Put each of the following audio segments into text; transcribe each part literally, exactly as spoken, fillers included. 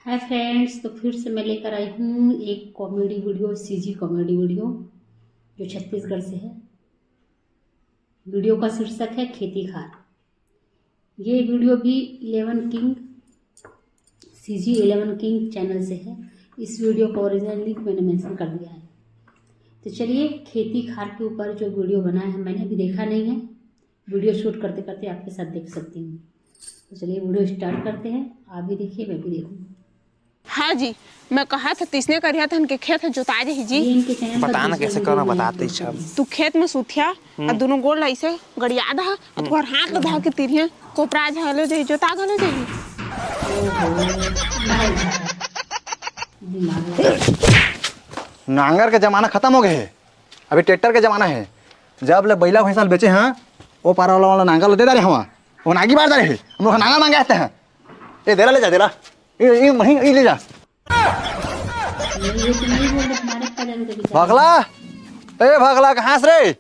Hi friends, तो फिर से मैं लेकर आई हूँ एक comedy video, CG comedy video, जो छत्तीसगढ़ से है। वीडियो का शीर्षक है खेती खार। ये वीडियो भी eleven king, CG eleven king channel से है। इस वीडियो का ओरिजिनल लिंक मैंने मेंशन कर दिया है। तो चलिए, खेती खार के ऊपर जो वीडियो बनाया है, मैंने अभी देखा नहीं है, वीडियो शूट करते करते आपके साथ देख सकती हूँ। तो चलिए, वीडियो स्टार्ट करते हैं, आप भी देखिए, मैं भी देखूँ। हाँ जी, मैं कहा था, तिसने करिहा तहन के खेत ह जोता जाही जी। ये इनके चैनल पर बता ना दूसरा कैसे वीडियो करना, मैं बताते ही सब। तू खेत में सुथिया, हम्म। और दोनों गोड़ ला ऐसे गड़िया दा, और तुहर हाथ ला धा के तिरिया, कोपरा घलो जाही, जोता घलो जाही। ओहो, भाई, दिमाग लगा। नांगर के जमाना खत्म हो गए है, अभी ट्रैक्टर के जमाना है। जब ले बैला भैंसा ल बेचे हैं, वो पारा वाला, वाला नांगर ल दे डारे हवा, वो नागी बार डारे है, हम लोग नांगर मांगे आते हैं। ए, देला ले जा, देला। ए, ए, वहीं, ए, ले जा। ये तो नहीं बोल रहे, तुम्हारे पता नहीं कभी क्या। भगला, ए भगला, कहाँ से रे?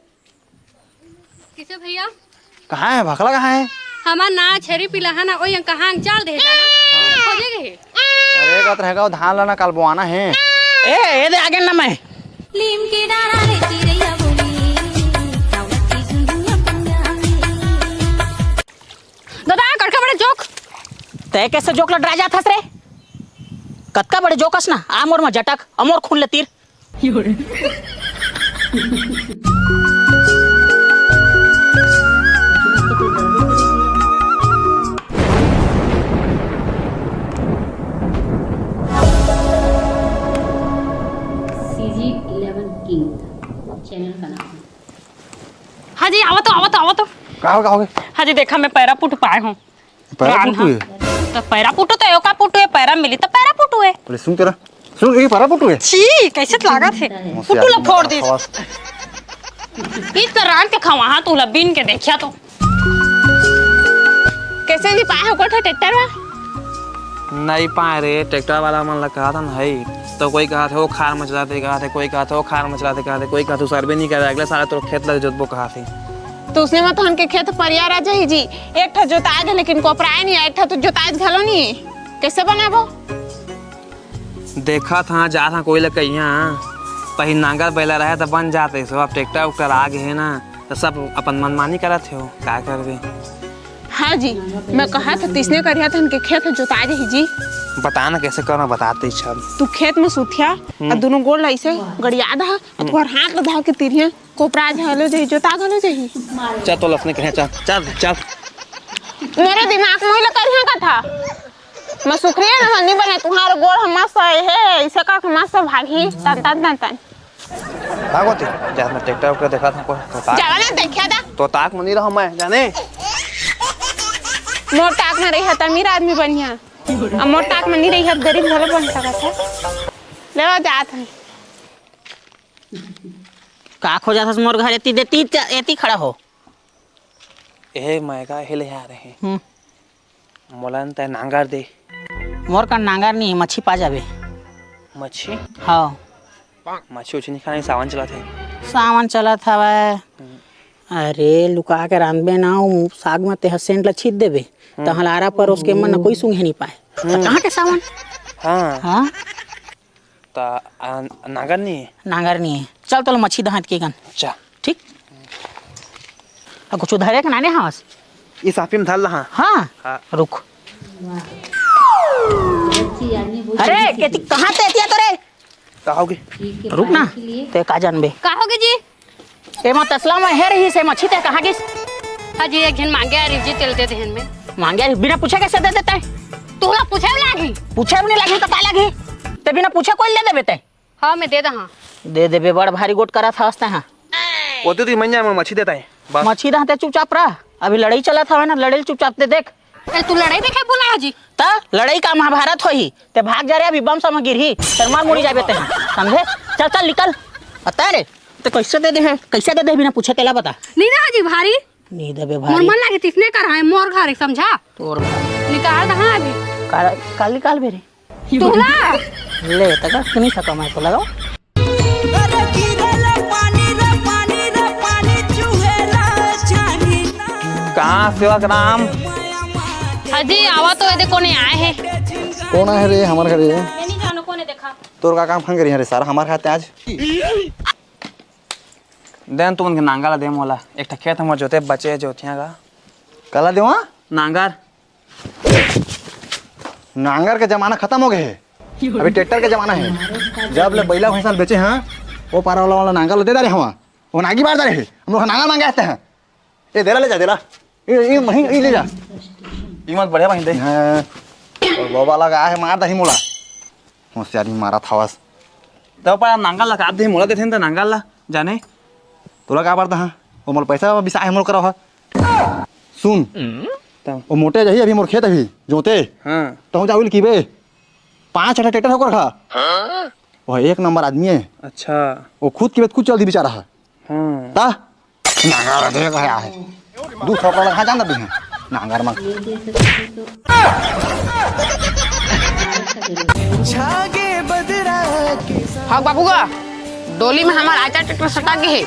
किसे भैया? कहाँ है भगला, कहाँ है? हमार ना छेरी पिला है ना, ओई कहाँ चाल दे जाना। खोजे गए। अरे, कहत रहेगा, वो धान लाना, कल बोआना है। ए, ए दे आगे ना मैं। लीम के डारा रे चिरैया बोली, कावत की झुंझुनिया पंजाबी। दादा, कड़का बड़े जोक। तै कैसे जोक लटरा जात हस रे? कतका बड़े जोकस ना, आ मोर म जटक, अमोर खून ले तीर। सीजी इलेवन किंग चैनल का नाम है। हाँ जी, आवा तो, आवा तो, आवा तो। का हो, का हो गए? हाँ जी, देखा, मैं पैरा पुट पाए हूँ। पैरा रान पुटू हा। है? तो पैरा पुटू तो एका पुटू है, पैरा मिली तो पैरा पुटू है। अरे सुन तेरा, सुन, ये पैरा पुटू है। छी, कैसे लागत है? होशियारी पुटू ला फोड़ दे। आवाज। इस तो रान के खवा, हाँ, तू ला बीन के देखिया तो। कैसे जी पाए हो कोठा ट्रैक्टर वा? नहीं पाए रे, ट्रैक्टर वाला मन ला कहा था ना, है तो कोई कहा था वो खार मचलाते कहा थे, कोई कहा था वो खार मचलाते कहा थे, कोई कहा तू सर्वे नहीं करे, अगले साल तो खेत लग जोतबो कहा थे। तो उसने मत हमके खेत परिया रह जाही जी, एक ठा जोताए दे लेकिन कोपराए नहीं, एक ठा तो जोताए घलो नहीं, कैसे बनाबो? देखा था, जा था कोई लग कहिया, पही नांगर बैला रहे तो बन जाते सो, अब ट्रैक्टर उक्टर आ गए है ना, तो सब अपन मनमानी करत हो, का करबे? हाँ जी, मैं कहा था, तिसने करिहा था, उनके खेत ह जोता जाही जी। बता ना कैसे करना, बताते ही सब। तू खेत में सुथिया, हम्म। और दोनों गोड़ ला ऐसे गड़िया दा, और तुहर हाथ ला धा के तिरिया, कोपरा घलो जाही, जोता घलो जाही। चल, तो लसने कहे, चल, चल, चल। मेरे दिमाग में ही लगा था। मैं सुखरिया ना हल्दी बने, तुम्हारे गोड़ हम मस्त आए है, इसे का के मस्त भागी, तन, तन, तन, तन। भागो ती, जा, मैं ट्रैक्टर उक्टर देखा था, कोई तो ताक। जावा ना, देखा था। तो ताक मनी रहो मैं, जाने। मोर ताक में रही है, त अमीर आदमी बनिया। अब मोर ताक में नहीं रही है, अब गरीब भले बन सकत है। ले लो, जात है। का खोजत हस मोर घर एती दे, ती च-, एती खड़ा हो। ए, मैं का हिले आ रहे। हम्म। मोला न तै नांगर दे। मोर का नांगर नहीं, मच्छी पा जाबे। मच्छी? हाँ। मच्छी उच्छी नहीं खाना, सावन चलत है। सावन चलत हवय। हम्म। अरे, लुका के रांधबे ना, उ साग में तेहा सेंट ला छीत देबे, हम्म। त हलारा परोस के मन कोई सूंघे नहीं पाए। त हम्म। कहाँ के सावन? हाँ। हाँ। त, आ, नांगर नहीं है? नांगर नहीं है। चल, तोला मच्छी दहात के गन। अच्छा। ठीक? आ, कुछ उधारे के नाने हवस? ई साफी में धर लहा। हाँ? हाँ। रुक। अरे, केती, कहाँ ते एतिया तोरे? का होगे? रुक ना, ते का जानबे? का होगे जी? एमा तसला में हे रही से मच्छी ते कहाँ गिस? हाँ जी, एक झन मांगे आ रही जी, तेल दे देहन में। मांगे आ रही, बिना पूछे कैसे दे देता है? तोला पूछे में लागी। पूछे में नहीं लागी तो का लागी? ते बिना पूछे कोई ले देबे ते? हाँ, मैं दे दहा। दे देबे, बड़ भारी गोठ करत हवस ते हाँ। ओती ओती मइया में मच्छी देता है, बस। मच्छी दहा ते चुपचाप रह, अभी लड़ाई चलत हवे ना, लड़ाई चुपचाप ते देख। ए, तू लड़ाई देखे बोला है जी? त लड़ाई का महाभारत होही, ते भाग जा रे, अभी बम सम गिरही, तेर मार मुड़ी जाबे ते, समझे? चल, चल, निकल। पता है रे, ते कैसे दे दे है, कैसे दे दे बिना पूछे, तेला बता। नहीं ना जी, भारी। नहीं देबे मोर भारी। मन लागे तिसने कर है, मोर घर है, समझा? तोर भारी। निकाल दहा अभी। काल, काल निकाल बे रे। तोला। ले, तक सुनी सका मैं तो लगाओ। कहाँ सेवक राम? अजी, आवा तो, एदे कोने आए हे। कोन आए रे हमर घरे? मैं नहीं जानो कोने, देखा। तोर का काम फन करी रे सारा हमर खाते आज? देन तुमन के नांगर ला दे मोला, एक ठा खेत हमर जोते बचे हे जोतिया का। काला देवा? नांगर। नांगर के जमाना खत्म हो गए हे, अभी ट्रैक्टर के जमाना हे। जब ले बैला भैंसा ल बेचे हैं, वो पारा वाला, वाला नांगर ल दे डारे हवा, वो नागी बार डारे हे, हम लोग नांगर मांगे आते हैं। ए, देला ले जा, देला। ए, ए, मही, ए, ले जा। कीमत बढ़िया बहिन दे। हाँ। और बाबा लगा है, मार दही मोला। होशियारी मारा थावस। तब पर नांगल लगा दे, मोला देथे न त नांगल ला, जाने। तोला का पड़ता हाँ? वो मोला पैसा बिसा है, मोला करा हा। सुन। तब? वो मोटे जाही अभी मोर खेत अभी, जोते। हाँ। तो हम जाविल की बे, पाँच छठा ट्रैक्टर होकर खा। हाँ? वो एक नंबर आदमी है। अच्छा। वो खुद की बात खुद चल दी बेचारा है। हाँ। ता? नांगर दे गया है। दू सौ का लगा जान दे हैं। नांगर मंग। हाँ बाबू का डोली में हमार आचा ट्रैक्टर सटा के है।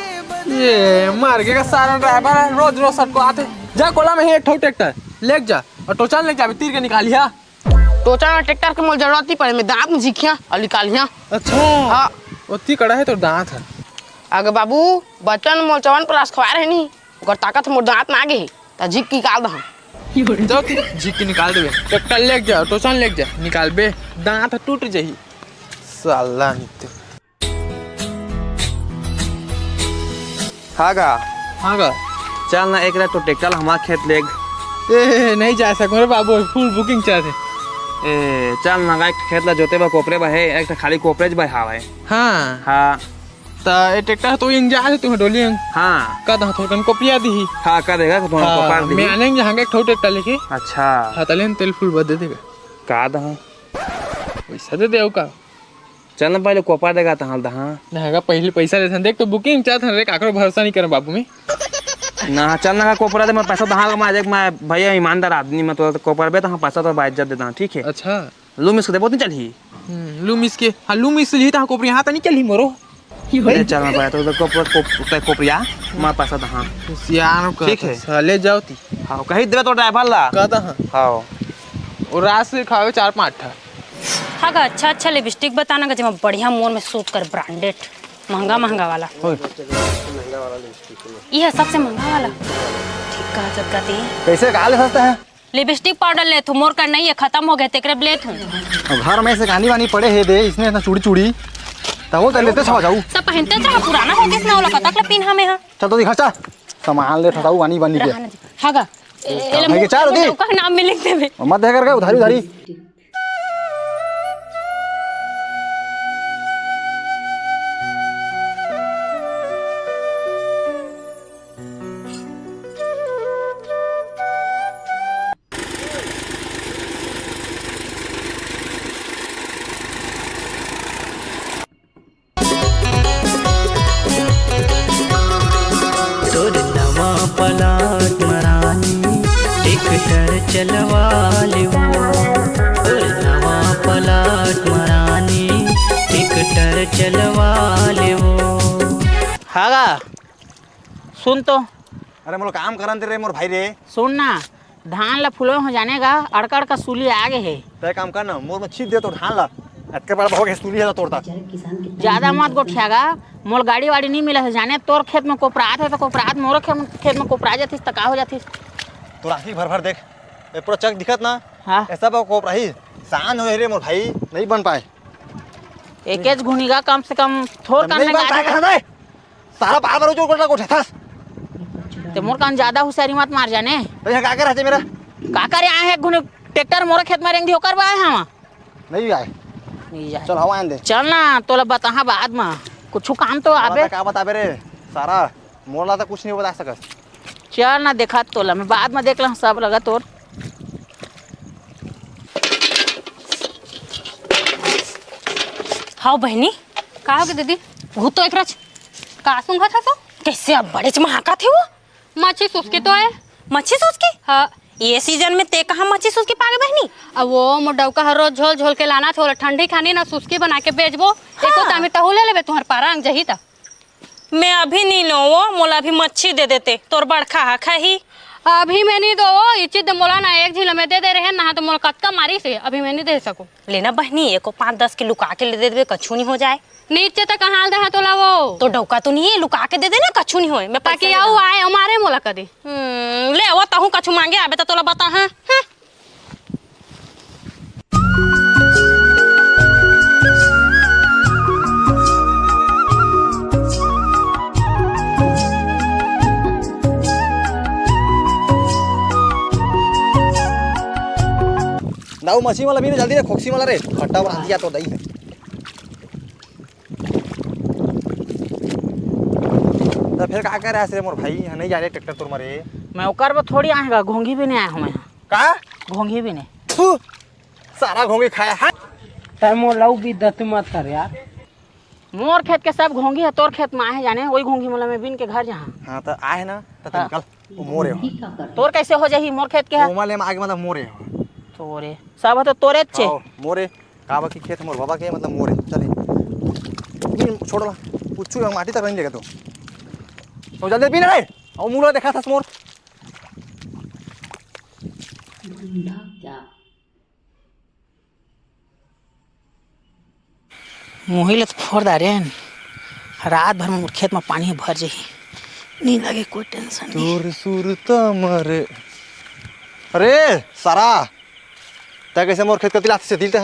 ये मार के का सारा ड्राइवर है, रोज रोज सटको आते। जा कोला में ही एक ठो ट्रैक्टर लेके जा और टोचन लेके जा, तीर के निकालिया। टोचन और ट्रैक्टर के मोल जरूरत नहीं पड़े, मैं दांत में झिकिया और निकालिया। अच्छा। हाँ। ओती कड़ा है तो दांत है। अगर बाबू बचन मोल चवन प्लास खवा रहे नहीं, ओकर ताकत मोर दांत में आ गई, त झिक के निकाल दहा। जाओ ती, झिक के निकाल देबे। ट्रैक्टर लेके जा, टोचन लेके जा, निकालबे, दांत टूट जही। साला नित्य। हाँ गा। हाँ गा। चल ना, एक रात तो ट्रैक्टर हमार खेत लेग। ए, नहीं जा सकूं रे बाबू, फुल बुकिंग चाहते। ए, चल ना गा, एक खेत ला जोते बा, कोपरे बा है, एक ठा खाली कोपरेज बा हावय। हाँ। हाँ। त ए ट्रैक्टर तो इंग जा है, तुम्हें डोली अंग। हाँ। का दहा थोड़कन कोपिया दी। हाँ, का देगा, थोड़ा हाँ, कोपार दी। मैं आने जहाँ एक ठो ट्रैक्टर लेके। अच्छा। हाँ, तले तेल फुल बद दे देगा। का दहा? पैसा दे दे का? चल ना पहले कोपा देगा तहां दहा। ना गा, पहले पैसा देथन। देख तो बुकिंग चाहत हन रे, काकरो भरोसा नहीं करन बाबू मैं। ना, चल ना कोपरा दे, मैं पैसा दहा मैं देख, मैं भैया ईमानदार आदमी, मैं तो कोपरबे तहां पैसा तो बाइज्जत देता हूं, ठीक है? अच्छा। लूमिस के देबो नहीं चलही। हम्म, लूमिस के, हाँ, लूमिस लिही तहां कोपरी, हाँ, तो नहीं चलही मोरो। ले चल ना पहले तो कोपरा, कोप-, कोपरिया, मैं पैसा दहा। सियान का ठीक है। अच्छा, ले जाओ ती। हाँ, कही देबे तो ड्राइवर ला। का दहा? हाँ। और रात से खावे चार पाँच ठा। हाँ गा, अच्छा अच्छा लिपस्टिक बताना गा, जेमा बढ़िया मोर में सूट कर, ब्रांडेड, महंगा महंगा वाला। ओए। ये है सबसे महंगा वाला। ठीक कहा जब गा दे। कैसे कहा ले सस्ता है? लिपस्टिक पाउडर लेथू, मोर कर नहीं है, खत्म हो गए, तेकरे लेथू। अब घर में से गानी वानी पड़े है दे, इसने इतना चूड़ी चूड़ी, तब वो तो लेते छवा जाऊ। तब पहनते छवा, पुराना हो गया, इसने ओला कतक ला पिन्हा में हा। चल तो दिखा, चल। सामान ले ठटाऊ वानी वानी के। हाँ गा। ए, ए, भाई के चार होती। का नाम में लिख देबे। मत दे करके उधारी उधारी। तोर नवा प्लाट म रानी, ट्रैक्टर चलवा लेवो। तोर नवा प्लाट म रानी, ट्रैक्टर चलवा लेवो। हाँ गा, सुन तो। अरे मोला काम करन दे रे मोर भाई रे। सुन ना, धान ला फुलवा हो जाने गा, अड़का अड़का सूली आ गे हे। तय काम कर ना, मोर में छींच दे तो धान ला। अतके बड़ा हो गे सूली हे तो तोरता। ज्यादा मत गोठिया गा, मोर गाड़ी वाड़ी नहीं मिला है जाने, तोर खेत में कोपरात है तो कोपरात, मोरो खेत, खेत में कोपरा जातिस त का हो जातिस? तोर आँखी भर भर देख, ए पूरा चक दिखत ना? हाँ। ऐसा बा कोपराही, शान हो रे मोर भाई, नहीं बन पाए। एकेच घुनी गा कम से कम थोर नहीं करने बन पाए, गाड़ी। कहाँ दे? सारा बार बार उजोर कोटला कोठे थस। ते मोर कान ज्यादा होशियारी मत मार जाने। तो यहाँ का कर रहते मेरा? का करे आए हैं घुने ट्रैक्टर मोर खेत में रेंग दी ओकर बाय हम। नहीं आए। नहीं जाए। चल हवा आन दे। चल ना तोला बताहा बाद में। कुछ काम तो आबे। का बताबे रे? सारा मोला तो कुछ नहीं बता सकस। चल ना देखा तोला मैं बाद में देख ला सब लगा तोर। हाव बहिनी। का होगे दीदी? भूत तो एकरा च-, का सूंघत हस? कैसे अब बड़ेच महकत हे वो? मच्छी सुसकी तो है। मच्छी सुसकी? हाँ। ये सीजन में ते कहाँ मच्छी सुसकी पागे बहिनी? अब वो मोर डौका हर रोज झोल झोल के लाना थे, ओला ठंडी खानी ना सुसकी बना के बेचबो। एको हाँ। तामी तहू ले लेबे तुहर पारा अंग जही ता। मैं अभी नी लो वो, मोला अभी मच्छी दे देते, तोर बड़खा हा खाही। अभी मैं नहीं दो, वो इज्जत मोला ना एक झिन ल मैं दे दे रहे ना, तो मोला कतका मारिस हे, अभी मैं नहीं दे सकूं। लेना बहनी, एको पाँच दस के लुका के ले दे देबे, कछु नहीं हो जाए। नीचे तक कहाँ दे हा तोला वो? तो डौका तो नहीं है, लुका के दे देना, कछु नहीं होए। मैं पैसा ताकि ले आऊ दूँ। आए, हमारे मोला कदी। हम्म, ले वो तहूँ कछु मांगे आबे तो तोला बता, हाँ? हम्म। दाऊ, मछली वाला भी ना, जल्दी रे, खोकसी वाला रे, खट्टा वाला हंसिया तो दई है। तो फिर का करे हस रे मोर भाई, यहाँ नहीं जा रहे ट्रैक्टर तोर मरे। मैं ओकर बर थोड़ी आए गा, घोंघी भी नहीं आया हूँ मैं। का? घोंघी भी नहीं। थू, सारा घोंघी खाया है। तै मोर लऊ बिद्दत मत कर यार। मोर खेत के सब घोंघी है, तोर खेत में आहे जाने, वही घोंघी मोला मैं बिन के घर जहाँ। हाँ, तो आहे ना, तो हाँ। निकल, वो मोरे हो। तोर कैसे हो जाही, मोर खेत के है? ओमा ले में आगे मतलब मोरे हो। तोरे, सब है तो तोरे चे। हाँ, मोरे, काबर की खेत मोर बाबा के, मतलब मोरे। चल, बिन छोड़ ला, कुछ माटी तक नहीं लेगा तू। तो जल्दी बिन रे, और मुला देखा था मोर। मुही ल तो फोर डारेन, रात भर मोर खेत म पानी भर जही, नी लगे कोई टेंशन नहीं। तोर सुरता मरे। अरे सारा, तै कैसे मोर खेत कती लाथे से दिल तै?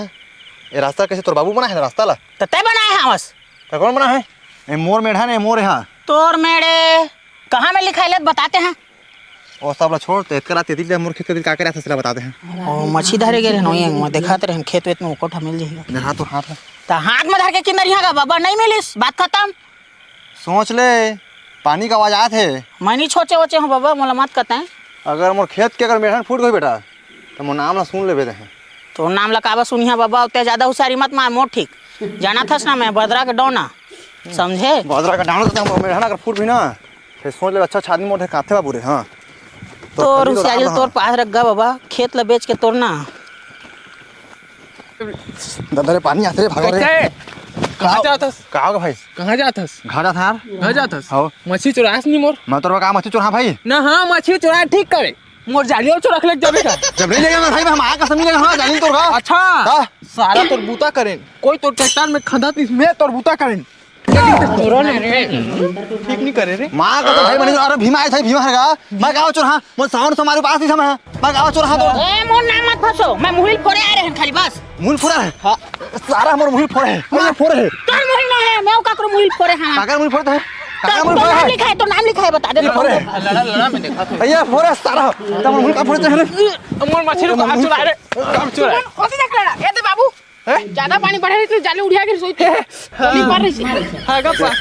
ए रास्ता कैसे तोर बाबू बनाए है ना रास्ता ला? त तै बनाए है बस। त कौन बनाए है? ए मोर मेढ़ा ने मोर यहाँ। तोर मेढ़े कहाँ में लिखाइले बताते हैं? ओ सब ला छोड़, त एतका रात तेतिल मोर खेत के दिल का करे था, सला बताते हैं। ओ मछली धरे गए रहन, वही में देखात रहन, खेत वेत में ओकोठा मिल जाही। देखा तो हाथ है। त हाथ में धर के किंदर यहाँ का बाबा नहीं मिलिस, बात खत्म। सोच ले, पानी का आवाज आत है। मैं नहीं सोचे वोचे हूँ बाबा, मोला मत कहते हैं। अगर मोर खेत के अगर मेढ़न फूट गई बेटा, त मोर नाम ला सुन लेबे तैं। तोर नाम ला काबर सुनिहा बाबा, ओते ज्यादा हुसियारी मत मार मोर, ठीक? जाना थस ना मैं बदरा के डौना, समझे? बदरा के डौना तो हम मेढ़ा ना कर फूट भी ना। फिर सोच ले, अच्छा अच्छा आदमी मोर काथे बाबू रे, हाँ। तो तोर अभी तो हुसियारी राम तोर रहा। पास रख गा बाबा, खेत ला बेच के तोर ना। दादा रे, पानी आते रे, भागो रे। कैसे? कहाँ का, जात हस? का होगा भाई? कहाँ जात हस? घर जात हस यार। घर जात हस? हाँ। मछली चुरास नहीं मोर? मैं तोर का मछली चुरा भाई? ना, हाँ, मछली चुरा ठीक करे। मोर जाली और चोरक लेके जाबे का? जब नहीं लेगा ना भाई, मैं हम आया कसम नहीं लेगा, हाँ, जाली तोर का। अच्छा। का? सारा तोर बूता करेन। कोई तोर ट्रैक्टर में खंदा तीस, मैं तोर बूता करेन। तोरो ना रे। ठीक नहीं करे रे। माँ का तो भाई बनी, अरे भीमा आया था, भीमा हरगा। मैं गाँव चोर हाँ, मोर सावन समारोह पास ही समय है। मैं गाँव चोर हाँ तो। ए, मोर नाम मत फंसो, मैं मुहिल फोरे आ रहे हैं खाली बस। मुहिल फोरा है? हाँ। सारा हमर मुहिल फोरे है। मुहिल फोरे है। तोर मुहिल ना है, मैं काकरो मुहिल फोरे हाँ। काकर मुहिल फोरे है? काकर तो, मुहिल तो फोरे नाम है? लिखा है, तो नाम लिखा है, बता दे ये तो। फोरे है। लड़ा, लड़ा, मैं देखा तो। ये फोरे है सारा। तब मुहिल का फोरे है रे? मोर मछली को हाथ चुरा रे। काम चुरा है। कौन सी देख लड़ा? ये दे बाबू। हैं? ज्यादा पानी बढ़े रही तो जाले उड़िया के रसोई पे। गोली मार रही थी। हाँ, का पा-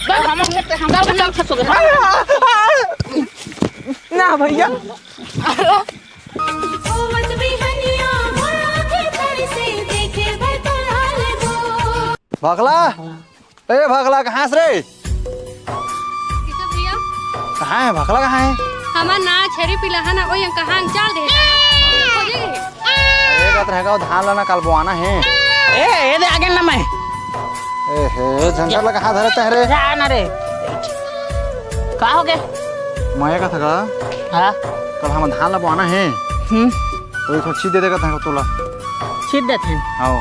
बस हम लोग तो, हम लोग तो चल फंसोगे। ना भैया। भगला, ए भगला, कहाँ से रे? किसे भैया? कहाँ है भगला, कहाँ है? हमार ना छेरी पिला है ना, ओई कहाँ चाल दे। खोजे गए। अरे, कहत रहे का, धान लाना, कल बोआना है। ए, ए दे आगे ना मैं। ए हे, झंझट लगा हाथ धरते हैं रे। जा ना रे। का हो गए? मैं कहत का, हाँ। कल हम धान ला बोआना है। हम्म। तो ये थोड़ा छीट दे देगा तोला। छीट देते हैं। हाँ।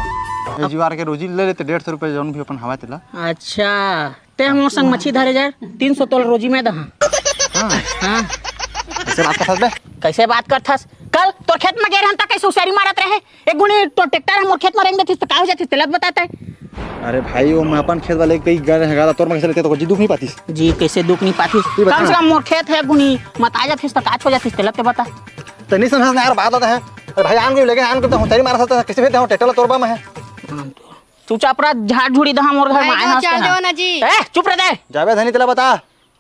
ये जुआर के रोजी ले लेते डेढ़ सौ रुपये जौन भी अपन हवा तेला। अच्छा, ते हमर संग मछली धरे जाए, तीन सौ तोला रोजी मैं दहा। हाँ। हाँ। कैसे बात करत हस बे? कैसे बात करत हस? कल तोर खेत में गए रहन त कैसे हुसियारी मारत रहे? एक गुनी तो ट्रैक्टर हमर खेत में रेंग देतिस त का हो जातिस, तेला बताते। अरे भाई, वो मैं अपन खेत वाले कई गए रहेगा, तोर में कैसे लेते तो जी दुख नहीं पातिस। जी कैसे दुख नहीं पातिस? तू बता कम से ना। कम मोर खेत है गुनी, मत आ जातिस त का हो जातिस, तेला ते बता। तो नहीं समझ ना यार, बात आता है। अरे भाई, आन को लेके आन को तो हुसियारी मारा सकता है, कैसे भेजता हूँ, ट्रैक्टर तोर बा में है। हाँ, तो चुपचाप रह, झाड़ झुड़ी दहा मोर घर में भाई आए साहब, हंसते चल हैं। जाओ ना जी। ए, चुप रह दे। जाबे धनी तेला बता।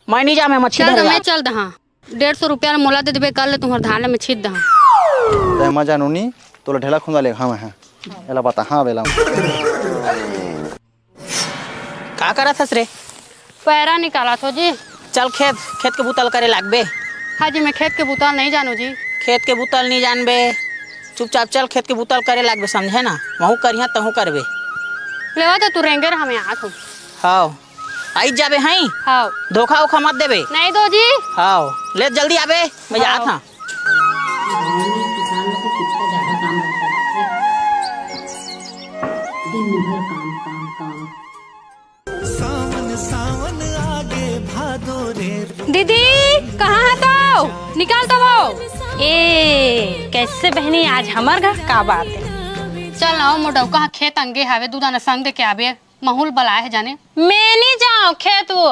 मैं नहीं जा, मैं मछली चल धरे दो, मैं जा। चल दहा। डेढ़ सौ रुपया मोला दे देबे, कल ले तुम्हार धान ले मैं छीट दहा। ते मैं जानू नी, तोला ढेला खुंदा ले घाव है। एला बता, हाँ, बेला। का करत हस रे? पैरा निकालत हो जी। चल खेत, खेत के बुतल करे लागबे। हाँ जी, मैं खेत के बुतल नहीं जानू जी। खेत के बुतल नहीं जानबे, चुपचाप चल खेत के बुतल करे लागबे, समझे ना? वहू करिहा तहू करबे। लेवा तो तू रेंगे रहा, मैं आत हूँ। हाँ। आई जाबे, हई। हाँ। धोखा ओखा मत देबे। नहीं दो जी। हाँ, ले जल्दी आबे, मैं जात हाँ। गाँव में किसान लोग को कितना ज्यादा काम रहता है, बाप रे। दिन भर काम, काम, काम। सावन, सावन आगे भादो रे। दीदी, कहाँ है तो? निकाल तो वो। ए, कैसे बहनी, आज हमर घर का बात है? चल ना, ओ मोर डौका ह खेत अंगे हावे, दू दाना संग दे के आबे, महूँ ल बलाए हे जाने। मैं नहीं जाऊँ खेत वो,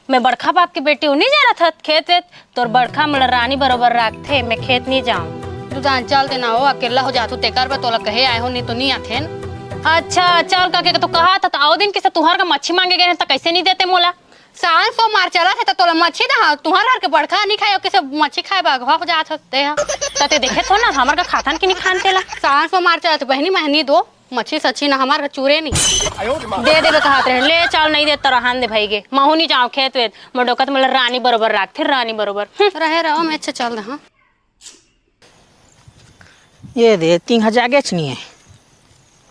मैं बड़का बाप के बेटी हूँ, नहीं जा रहा था खेत वेत। तोर बड़का मोला रानी बरोबर राखथे, मैं खेत नहीं जाऊँ। दू दाना चल देना हो, अकेला हो जाथू, तेकर बर तोला कहे आए हो, नहीं तो नहीं आथे न। अच्छा, चल कहिके तो कहा था, तो आओ दिन किसे तुहर का मच्छी मांगे गए हैं, तो कैसे नहीं देते मोला? सावन सोमवार चलत हे, तो तोला मच्छी दहा, तुहर घर के बड़का नहीं खाए, किसे मच्छी खाए बा अगवा हो जात हो, ते हा। त ते देखे थो ना, हमर का खाथन कि नहीं खान तेला। सावन सोमवार चलत हे, बहनी महनी दो। मच्छी सच्छी ना हमार चूरे नहीं। दे देबे कहत रहे, ले चल, नहीं दे त रहन दे भाई गे। महू नहीं जाओ खेत वेत, मोर डोकत मोला रानी बरोबर राखथे, रानी बरोबर। हम्म। रहे रहो, मैं अच्छा चल रहा। ये दे, तीन हजार जागेच नहीं है।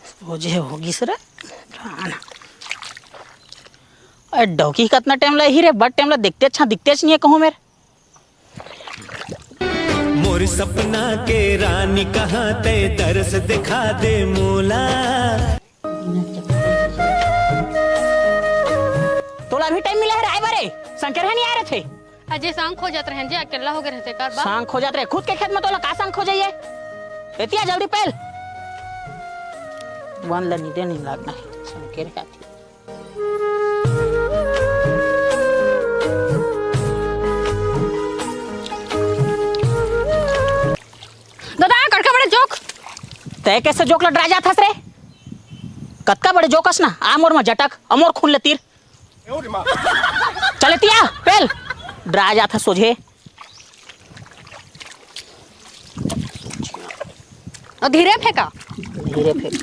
सोझे होगिस रे। राना। अरे डौकी कतना टाइम ला ही रे, बड़ टाइम ला देखते अच्छा, दिखते नहीं है कहूँ मेरे। मोर सपना के रानी कहाँ तै तरस दिखा दे मोला। तोला अभी टाइम मिला है रे आए बारे, शंकर है नहीं आ रहे थे। अजय सांग खोजत रहे जे अकेला हो गए रहते कर बा। सांग खोजत रहे, खुद के खेत में तोला का सांग खोजे ये? एतिया जल्दी पेल। वन ला नींदे नहीं लागना है, शंकर का थी। दादा, कड़का बड़े जोक। तै कैसे जोक ला डरा जात हस रे? कतका बड़े जोक हस ना, आ मोर मा झटक, अमोर खून ले तीर। चल एतिया, पेल। डरा जात हस सोझे। अ, धीरे फेंका। धीरे फेंक।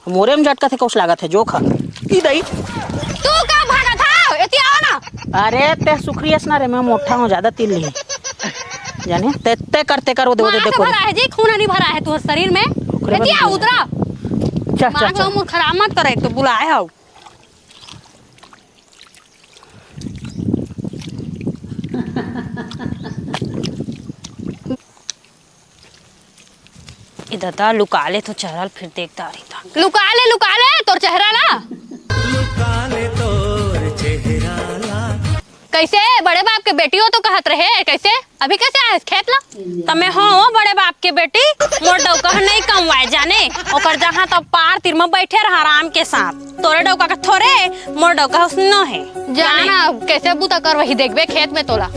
मोरे में झटका थे, कौस लागत है, जोक ह। ई दई। तू का भागत हव? एती आओ ना। अरे, ते सुखरी अस ना रे, मैं मोटा हूँ, ज्यादा तीर ली। जाने, ते, ते कर, ते कर, वो दे, वो दे, मार दे, से को दे। भरा है जी, खून नहीं भरा है तोर शरीर में। ओकरे बाद एती आओ, में उतरा। चल, चल, मार चल। मुंह खराब मत करे, तो बुलाए हो। ए ददा, लुका ले तो चेहरा ल, फिर देखता रही था। लुका ले, लुका ले तोर चेहरा ला। लुका ले तोर चेहरा ला। कैसे बड़े बाप के बेटी हो तो कहत रहे, कैसे अभी कैसे आए खेत ला? त मैं हो बड़े बाप के बेटी, मोर डौका ह नहीं कमवाए जाने, ओकर जहाँ तब पार तीर म बैठे रहा आराम के साथ। तोरे डौका का थोरे, मोर डौका उसनो है। जाना, कैसे बुता करवाही देखबे खेत में तोला।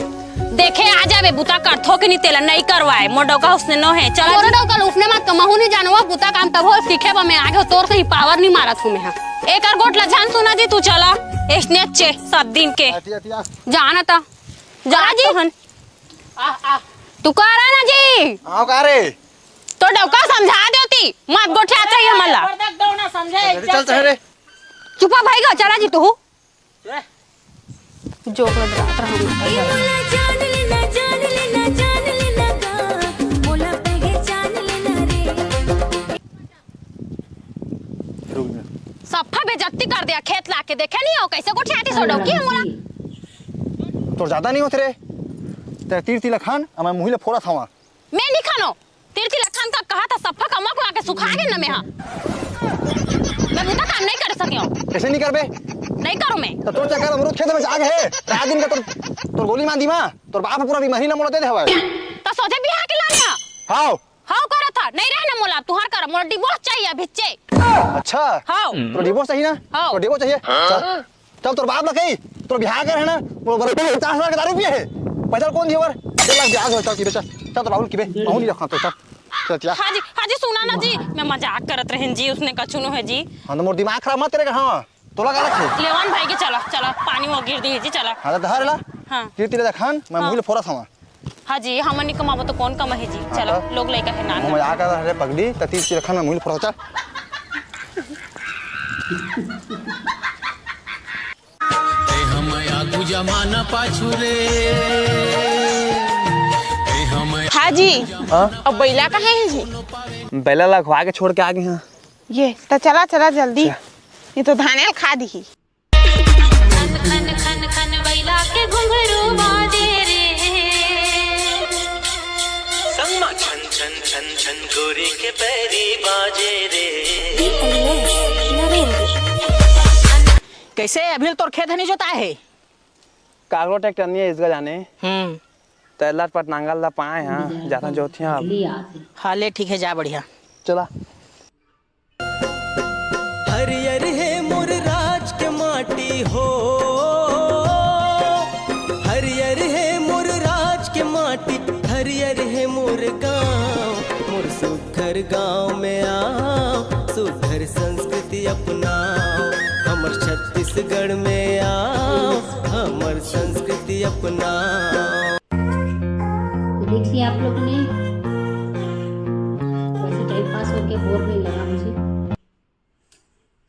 देखे आ जाबे, बुता करथो कि नहीं तेला नहीं करवाए, मोर डौका उसने नो है। चल तोरे डौका ल उसने मत कमाहू नहीं जानवा, बुता काम तब हो सीखे बा मैं आगे हो, तोर सही पावर नहीं मारत हूँ मैं। हाँ। एकर गोठ ला झन सुना जी, तू चला, एसने अच्छे सब दिन के। आती, आती, आ। जाना ता। जा जी। आ, आ। तू कह रहा ना जी। आओ का रे? तो डौका समझा देती, मत गोठिया चाहिए हमला। पर्दा दो ना समझे, चल, चल, चल रे। चुपा भाई गो, चला जी तू। जोक लग रहा था हम। रुक जा। सफा बेइज्जती कर दिया, खेत लाके देखे नहीं हो कैसे गोठियाती सो डौकी हमला। तोर ज्यादा नहीं होत रे। ते तीर तिला खान, अमा मुही ले फोरा थावा। मैं नहीं खानो। तीर तिला खान का कहा था, सफा कमा को आके सुखा गे ना मैं। हाँ, मैं बुता काम नहीं कर सके हूँ। कैसे नहीं करबे? नहीं करूँ मैं। तो तोर चक्कर अमरूद खेत में जाग है। रात दिन का तोर, तोर गोली मार दी माँ। तोर बाप पूरा बीमारी ना मोला दे दे हवा। तो सोचे बिहार के लाने। हाँ। हाँ, करा था, नहीं रहे ना मोला, तुहार करा, मोला डिवोर्स चाहिए अभी चे। अच्छा। हाँ। तो डिवोर्स चाहिए ना? हाँ। तो डिवोर्स चाहिए? हाँ। चल, चल, तोर बाप ला कही, तोर बिहार कर है ना, वो बराबर पचास हजार के दारू पिए है। पैसा कौन दिए बर? डेढ़ लाख ब्याज हो, चल, की बे, चल, चल, तो बाबू की बे, महू नहीं रखना तो, चल, चल, चल। हाँ जी, हाँ जी, सुना ना जी, मैं मजाक करत रहन जी, उसने कछु नो है जी। हाँ, तो मोर दिमाग खराब मत करे, हाँ। तोला का रखे? लेवन भाई के चला, चला, पानी वो गिर दी है जी, चला। हाँ, तो धर ला। हाँ। गिर तिले खान, मैं हाँ। मुँह ले फोरा था। हाँ जी, हमन नहीं कमाबो तो कौन कमाही जी? हाँ, चला, तो? लोग लइका है नान। मैं आका रे पगड़ी, तती की रखन में मुँह ले फोरा, चल। ए हम आगू जमाना पाछू रे। ए हम हाँ जी। हाँ? अब बैला कहाँ है जी? बैला ला खवा के छोड़ के आ गए हैं। ये, तो चला, चला जल्दी। चल। ये तो धाने ल खा दी। लाके घुंघरू बाजे रे। संगमा छन छन छन छन गोरी के पैरी बाजे रे। कैसे अभी तोर खेत हनी जोताए हे? काकरो ट्रैक्टर नहीं है इसका जाने। हम्म। तैला पट नांगल ला पाए हाँ, जाता जोतिया अब। हाँ ले ठीक है, जा बढ़िया। चला। हरियर हे मोर राज के माटी हो, हरियर हे मोर राज के माटी, हरियर हे मोर गांव। मोर सुघर गांव में आओ, सुघर संस्कृति अपनाओ। हमर छत्तीसगढ़ में आओ, हमर संस्कृति अपनाओ। तो देख लिया आप लोगों ने, वैसे टाइम पास हो गया, बोर नहीं लगा मुझे,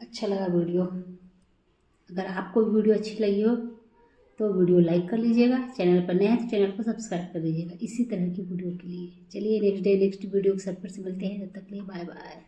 अच्छा लगा वीडियो। अगर आपको वीडियो अच्छी लगी हो तो वीडियो लाइक कर लीजिएगा, चैनल पर नए हैं तो चैनल को सब्सक्राइब कर लीजिएगा इसी तरह की वीडियो के लिए। चलिए नेक्स्ट डे नेक्स्ट वीडियो के साथ फिर से मिलते हैं, तब तक के लिए बाय बाय।